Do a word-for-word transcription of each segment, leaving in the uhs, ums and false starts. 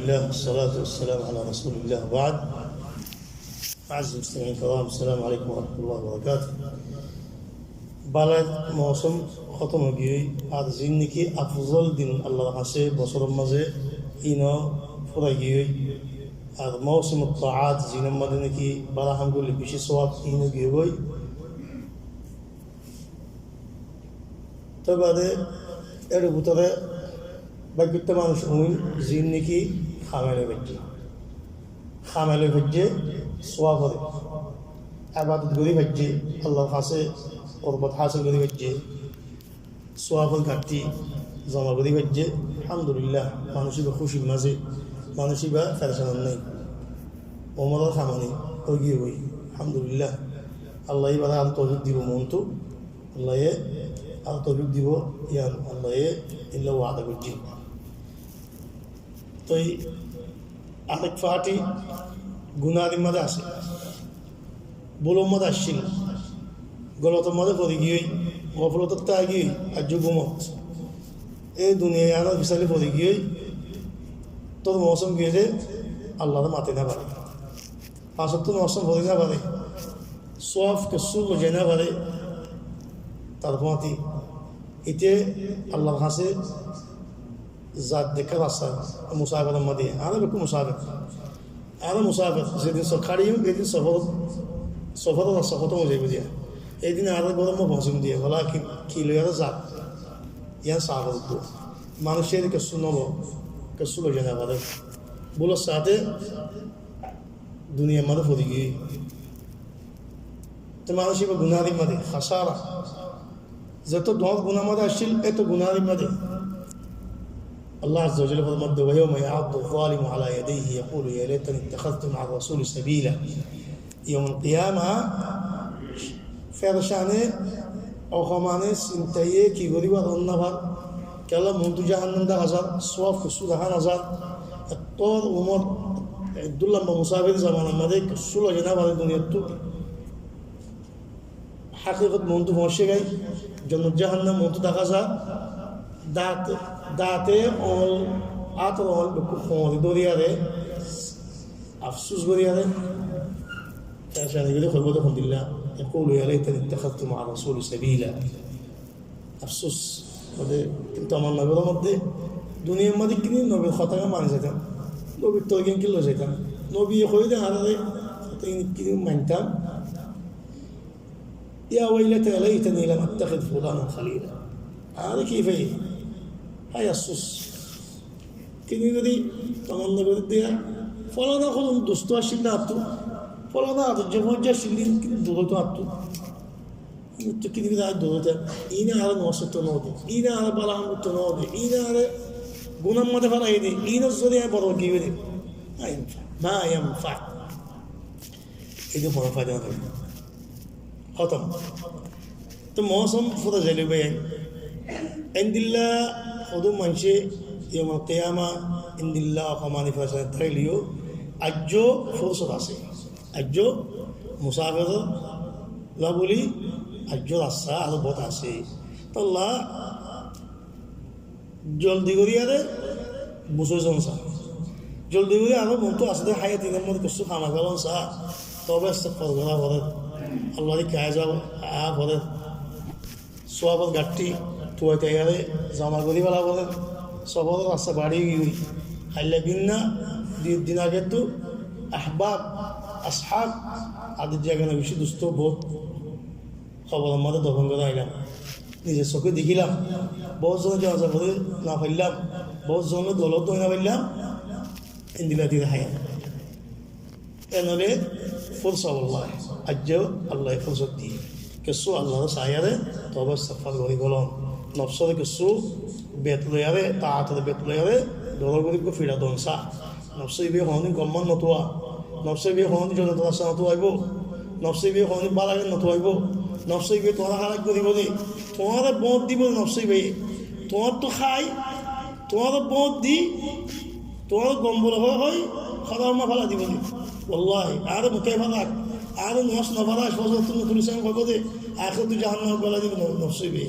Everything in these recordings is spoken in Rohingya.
Alhamdulillah, wassalatu wassalamu ala rasulillah, wa ba'd. Aziz mustami'in kiram, assalamu alaikum wa rahmatullahi wa barakatuh. Bála mousóm hótom ói giyói, ar ziín niki afzol din Allar hañsé bosóror mazé iín ó fúrai giyói. Ar mousóm taat, ziínor mazé niki bála ham goillé bicí sóab, iín ó giyói. Tói bade ér bútore báikkútta manúic óil ziín niki hamel ói faijjé. Hamel ói faijjé, sóab ore ebadot gorí faijjé, Allar hañsé qurbot hásil gorí faijjé, sóabor gattí zoma gorí faijjé. Alhamdulillah, manúic íba kúcir mazé, manúic íba ferecanot nái. Umoror hamani ói giyói, alhamdulillah. Allaye íbare aró toufik dibo montú. Allaye aró toufik dibo, yián Allaye ílla wada goijjé. Toi arek faáti gunáhar mazé asé, búlor mazé accíl, golotor mazé fori giyói, gofolot táki giyói, aijjó gúmot. Ei duniyai añárar fisali fori giyói, tor mousóm giyói de Allaré mati no fare. Fañs ottó nomaz fori no fare, sóab kessú loi zai no fare, tar fúañti. Ite Allar hañsé zat dekká rasta, musafiror mazé. Añára bekkún musafir. Añára musafir, zedin so-, hári óiyum, edin sofor, soforor rasta hótom ói zaibói diya. Edin añára góror mazé foóñsim diya, walakin ki loi añára zat, yián safir uddúa. Manúic ede kessú no lo, kessú loi zai no fare. Búlor sáte duniyar mazé fori giyói. Te manúic íba gunáhar mazé, hasára. Zeto doñr gunáhar mazé accíl, eto gunáhar mazé. Allah Azza wa Jalla formar de, ويوم يعض الظالم على يديه يقول يا ليتني اتخذت مع الرسول سبيلا. Yomul kiyama ferecane, okomane, sintaye ki goríbar, ónna far. Kiyólla montú jahannam dahá zar, sóab kessú dahá no zar. Ettór umor, eddúr lamba musafir zamanar mazé kessú loi zai no fare duniyattú. Hákikot montú foóñiccé goi, jonnot jahannam montú dahá zar. Date, date oñl, átor oñl bekkún hoñri dóriyaré, afsús goriyaré, ferecani gorí hoibó de hondilla, يقول يا ليتني اتخذت مع الرسول سبيلا. Afsús, mane, kintu añár nobir mazé, duniyar mazé kini nobir hotá mani zaitam, nobir torika kini loi zaitam, nobiye hoiyé de añáre hotá kini maintam. يا ويلتى ليتني لم أتخذ فلانا خليلا. Añáre ki fai? Hái afsús. Kini gorí tamanna gorí diya, folana hodún dustó accíl de añáttu, folana ador je foijja accíl de, kintu dure de añáttu. Kintu kini gorí añár dure de, iíne añáre nomaz foitto no de, iíne añáre bála ham goitto no de, iíne añáre gunar mazé félai de, iínor zoriya añí borbat ói giyí de. ما ينفع، ما ينفع. Ede hono faida no óibo. Hótom. Te mousóm fúrai zailé bái. Endilla hodún maincé yomul kiyama endilla okomani ferecani táileyo aijjó fursot asé. Aijjó musafiror lá buli aijjó rasta aró bóut asé. Tolla joldi gorí aró buzói zon sa. Joldi gorí aró montú asé de háyat iín or modde kessú ham gorí zon sa. Toba istigfar gorá forer. Allar dikká aza forer. Sóabor gattí tuwai taiyaré zoma gorí fela forer. Soforor rasta bari giyói. Háilla ginna dui din agettú ahbab, ashab, ador zagana bicí dustó bout. Koboror modde dofon gorá ailam. Nize soké dekílam. Bout zone janaza fori no faillám. Bout zone dolo dói no faillám. Endilla dile háyat. Enole fursot Allah. Aijjó Allah fursot diye. Kessú Allaré saiyaré toba istigfar gorí golon. Nofsore kessú bet loiyaré, taator bet loiyaré, doro gorí fiça don sa. Nofse íba honodin gom no tuwa. Nofse íba honodin jonnotor rasta no tuwaibo. Nofse íba honodin bála gán no tuwaibo. Nofse íba tuáñre hálak goribo de. Tuáñre bóut dibo de nofse íba. Tuáñrttu hái, tuáñre bóut di, tuáñre gom bolo hoi hoi, hotá ma félai dibo de. Wallahi, añáre muke félak, añáre nomaz no fora, fozor ttu no tuli seng hoibo de, ahérottú jahannamot gulai dibo no-, nofse íba.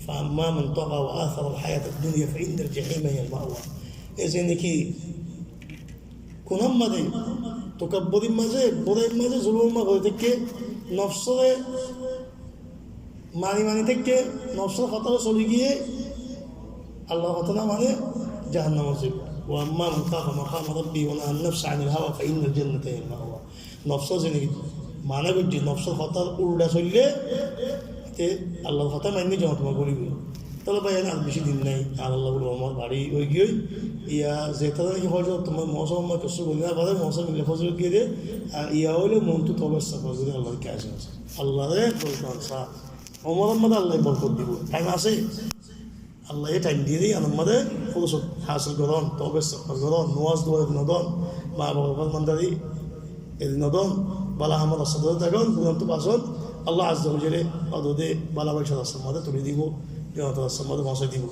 فأما من طغى وآثر الحياة الدنيا فإن الجحيم هي المأوى. Eze niki Kunor mazé, tokabburir mazé, buráir mazé, zulumor mazé gorí táikke, nofsore mani mani táikke, nofsor hotáre soli giyé, Allar hotá no mane, jahannamot zaibo. وأما من خاف مقام ربه ونهى النفس عن الهوى فإن الجنة هي المأوى. Nofsor zendigi mana goijjé, nofsor hotár ulda soille, te Allar hotá mainné jonot mazé goribo. Tóile bái, ar beci din nai, ar Allar buli umor bari ói giyói. Iya, zetará naki hoó ze, tuáñra mosor mazé kessú boli no fare, mosor mile fozol giyé de, ar iya óile montu toba istigfar gori Allar kassé asé. Allaré bol kor sa. Umoror mazé Allaye borkot dibo. Thaim asé. Allaye thaim diyé de, iyanor mazé fursot hásil goron, toba istigfar goron, nomaz dua eri no don, ma bafore formandari eri no don, bála hamor rasta dóri tákon, gunáttú bason, Allah Azza wa Jalla ódde bála bála rastar mazé tuli dibo, jonnotor rastar mazé foóñsai dibo.